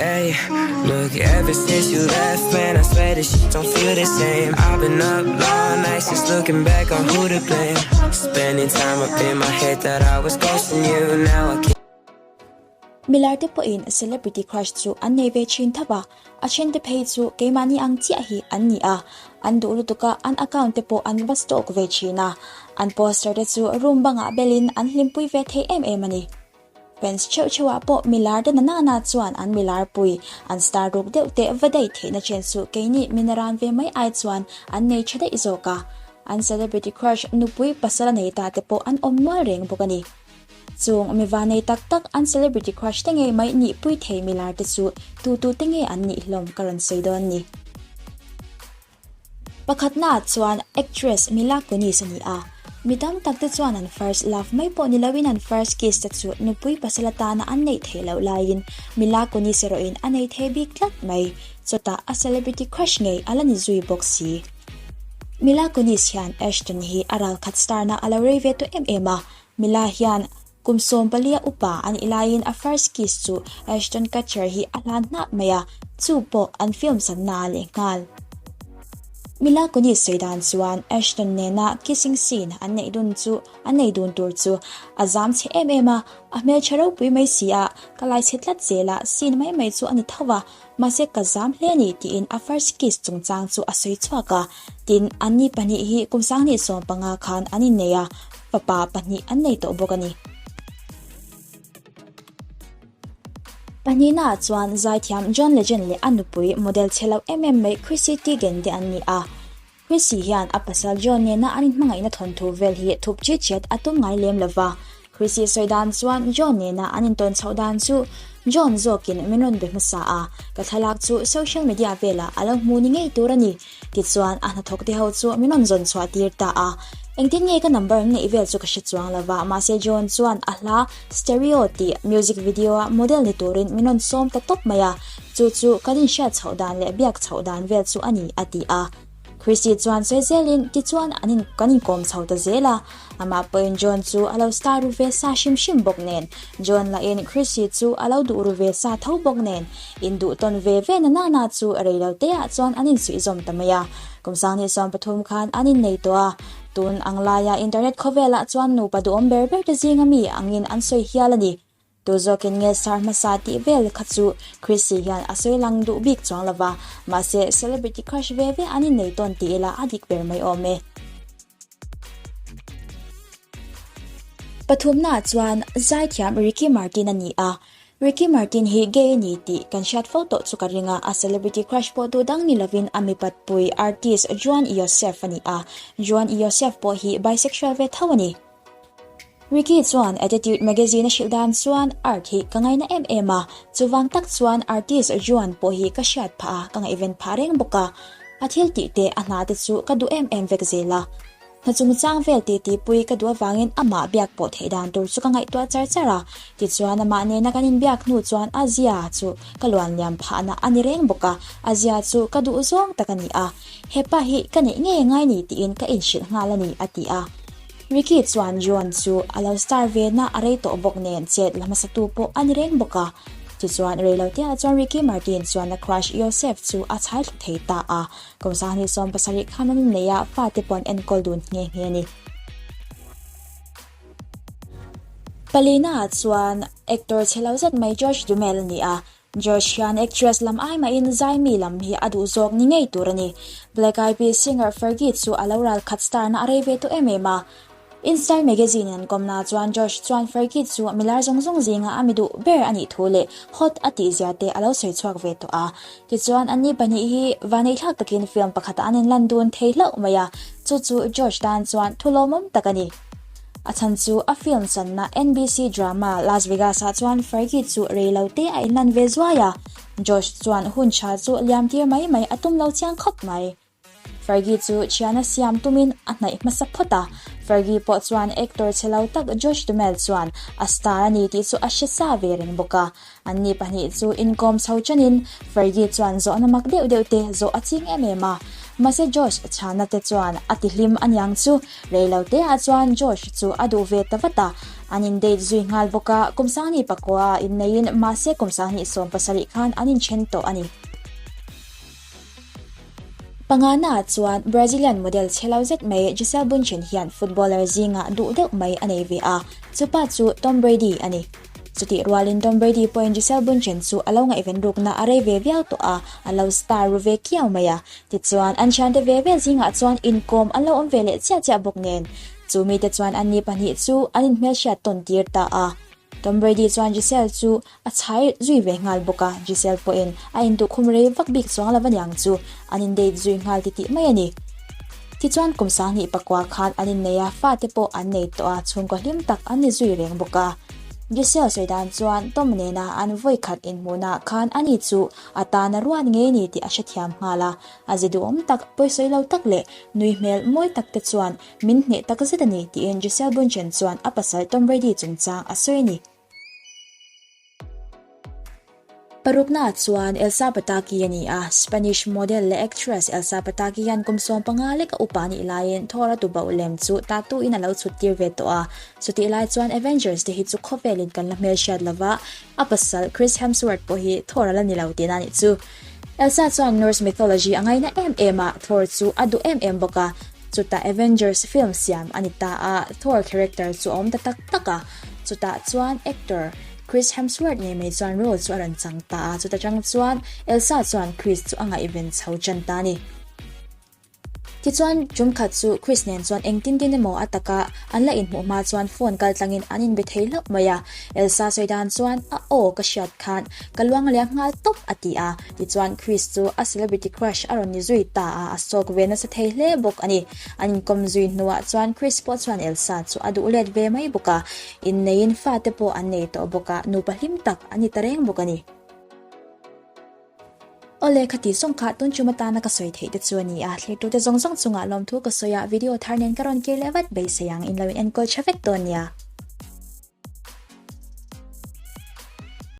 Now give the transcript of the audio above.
Hey, look, ever since you left, man, I swear this shit don't feel the same. I've been up all night since looking back on who to blame. Spending time up in my head that I was ghosting you. Now I can't. Milar te pawhin celebrity crush chu an nei ve thin thap a, a then te phei chu keimahni ang chiah hi an ni a, an duh lutuk a, an account te pawh an va stalk ve thin a, an poster te chu room bangah belin an hlimpui ve thei em em a ni. Fans theuh theuh ah pawh milar te na nana chuan an milar pui, an star ruk deuh teh va daih theihna chen chu keini minaran ve mai ai chuan an nei tha daih zawk a, an celebrity crush nupui pasal a nei ta te pawh an awm nual reng bawk a ni. Chung mi va nei tak tak an celebrity crush te ngei mai nih pui thei milar te chu tu tu te nge an nih hlawm ka rawn sawi dawn ni. Pakhatnaah chuan actress Mila Kunis a ni a, mi tam tak te chuan an first love mai pawh ni loin an first kiss te chu nupui pasal atana an neih theih loh laiin Mila Kunis erawhin a nei thei bik tlat mai, chutah a celebrity crush ngei a la ni zui bawk si. Mila Kunis hian Ashton hi a ralkhat star na a lo rei ve tawh em em a, Mila hian kum 14 upa a nih laiin a first kiss chu Ashton Kutcher hi a hlan hnah mai a, chu pawh an film sanna ah lehnghal. Mila Kunis sawi dan chuan Ashton nena kissing scene an neih dun chu an nei dun tur chu a zam chhe em em a, a hmeltha ropui mai si a, ka lai chhe tlat zel a, scene mai mai chu a ni tho a, mahse ka zam hle a ni tiin a first kiss chungchang chu a sawi chhuak a, tin anni pahnih hi kum 2015 khan an innei a, fapa pahnih an nei tawh bawk a ni. Pahnihnaah chuan zaithiam John Legend leh a nupui model chhe lo em em mai Chrissy Teigen te an ni a. Chrissy hian a pasal John nena an inhmangaihna thawnthu vel hi thup chit chet a tum ngai lem lo va. Chrissy sawi dan chuan John nena an intawn chhoh dan chu John zawkin min rawn be hmasa a, ka thlalak chu social media velah a lo hmu ni ngei tur a ni. Tichuan a hnathawk te ho chu min rawn zawn chhuah tir ta a. Engtin nge ka number an neih vel chu ka hre chuang lo va, mahse John chuan a hla Stereo tih music video a model ni turin min rawn sawm ta tawp mai a, chu chu kan inhriat chhoh dan leh biak chhoh dan vel chu a ni, a ti a. Chrissy chuan sawi zelin tichuan an in kan inkawm chho ta zel a, amah pawhin John chu a lo star ru ve sa hrim hrim bawk nen, John lahin Chrissy chu a lo duh ru ve sa tho bawk nen, induh tawn ve ve na nana chu rei lo te ah chuan an insuih zawm ta mai a. Kum 2013 khan an innei tawh a, tun ang laia internet khawvelah chuan nupa duhawm ber ber te zinga mi angin an sawi hial a ni. Tu zawkin nge star hmasa tih vel kha chu Chrissy hian a sawi lang duh bik chuang lo va, mahse celebrity crush ve ve an innei tawn ti ila a dik ber mai awm e. Pathumnaah chuan zaithiam Ricky Martin a ni a, Ricky Martin hi gay a ni tih kan hriat fo tawh chu ka ring a, a celebrity crush pawh duh dang ni lovin a mipat pui artist Juan Yosef a ni a, Juan Yosef pawh hi bisexual ve tho a ni. Ricky chuan Attitude magazine a hrilh dan chuan art hi ka ngaina em em a, chuvang tak chuan artist Juan pawh hi ka hriat phah a, ka ngaihven phah reng bawk a. A thil tih te, a hna te chu ka duh em em vek zel a. Hna chungchang vel titi pui ka duh avangin amah biak pawh theih dan tur chu ka ngaihtuah char char a, tichuan amah nena kan inbiak hnu chuan a zia chu ka luan liam phahna a ni reng bawk a, a zia chu ka duh zawng tak a ni a, hepa hi ka neih ngei ngai ni tiin ka inhrilh nghal a ni, a ti a. Ricky chuan John chu a lo star ve na a rei tawh bawk nen chet la hmasa tu pawh a ni reng bawk a. Tichuan reilote-ah chuan Ricky Martin chuan a crush Yosef chu a chhai thlu thei ta a. Kum 2017 khan an innei a, fate pawh an enkawl dun nghe nghe a ni. Palina-ah chuan actor chhe lo zet mai George Duhamel a ni a. George hian actress lam ai mahin zaimi lam hi a duh zawk ni ngei tur a ni. Black Eyed Peas singer Fergie chu a lo ral khat star na a rei ve tawh em em a. InStyle magazine in an kawmna chuan George chuan Fergie chu milar zawng zawng zinga a mi duh ber a nih thu leh hot a tih zia te a lo sawi chhuak ve tawh a. Tichuan anni pahnih hi vaneihthlak takin film pakhatah an inlan dun thei hlauh mai a, chu chu George tan chuan thu lawmawm tak a ni. A chhan chu a film channa NBC drama Las Vegas-ah chuan Fergie chu rei lo te a inlan ve zuai a, Josh chuan hun tha chu liam tir mai mai a tum lo chiang khawp mai. Fergie chu thiana siam tumin a hnaih hmasa phawt a, Fergie pawh chuan actor chhe lo tak Josh Duhamel chuan a star a ni tih chu a hre sa ve reng bawk a. Anni pahnih chu inkawm chho chanin Fergie chuan zawhna mak deuh deuh te zawh a ching em em a. Mahse Josh chhana te chuan a ti hlim aniang chu. Rei lo te ah chuan Josh chu a duh ve ta vat a, an in date zui nghal bawk a, kum sanghnih pakua ah inneiin mahse kum 2017 khan an inthen tawh a ni. Pangana ah chuan Brazilian model chhe lo zet mai Gisele Bundchen hian footballer zingah duh deuh mai a nei ve a, chupa chu Tom Brady a ni. Chutih rualin Tom Brady pawhin Gisele Bundchen chu a lo ngaihven rukna a rei ve viau tawh a, a lo star ru ve kiau mai a. Tichuan, an thiante ve ve zingah chuan inkawm an lo awm ve leh chiah chiah bawk nen, chu mite chuan anni pahnih chu an inhmelhriat tawn tir ta a. Tom Brady chuan Gisele chu a chhai zui ve nghal bawk a, Gisele pawhin a induhkhum rei vak bik chuang lo aniang chu an indate zui nghal titih mai a ni. Tichuan kum 2009 khan an innei a, fate pawh an nei tawh a, chhungkaw hlim tak an ni zui reng bawk a. Gisele sawi dan chuan Tom nena an vawi khat inhmuhnaah khan ani chu a tana ruat ngei ni tih a hrethiam nghal a, a ze duhawm tak, pawisawi lo tak leh nui hmel mawi tak te chuan min hneh tak zet a ni tiin Gisele Bundchen chuan a pasal Tom Brady chungchang a sawi a ni. Paruknaah chuan Elsa Pataky a ni a, Spanish model leh actress Elsa Pataky hian kum 15 lek a upa nih laiin Thor a tuboh lem chu tattoo in a lo chhut tir ve tawh a, chutih lai chuan Avengers te hi chu khawvelin kan la hmelhriat lova, a pasal Chris Hemsworth pawh hi Thor a la ni lo tihna a nih chu. Elsa chuan Norse mythology a ngaina em em a, Thor chu a duh em em bawk a, chutah Avengers film siam a ni ta a, Thor character chu a awm ta tak tak a, chutah chuan actor Chris Hemsworth ngei mai chuan role chu a rawn chang ta a, chuta tang chuan Elsa chuan Chris chu a ngaihven chho tan ta a ni. Tichuan, tum khat chu Chris nen chuan engtin tin emaw a taka an la inhmuh hma chuan phone kal tlangin an inbe thei hlauh mai a. Elsa sawi dan chuan a aw ka hriat khan ka luang liam nghal tawp a ti a. Tichuan, Chris chu a celebrity crush a rawn ni zui ta a, a sawk ve nasa thei hle bawk a ni. An inkawm zui hnuah chuan Chris pawh chuan Elsa chu a duh let ve mai bawk a. Inneiin fate pawh an nei tawh bawk a, nupa hlim tak an ni ta reng bawk a ni. Awle, khati zawng kha tun chum atana ka sawi theih te chu a ni a, thlirtute zawng zawng chungah lawmthu ka sawi a, video thar nen ka rawn kir leh vat beisei ang, in lo in enkawl tha vek dawn nia.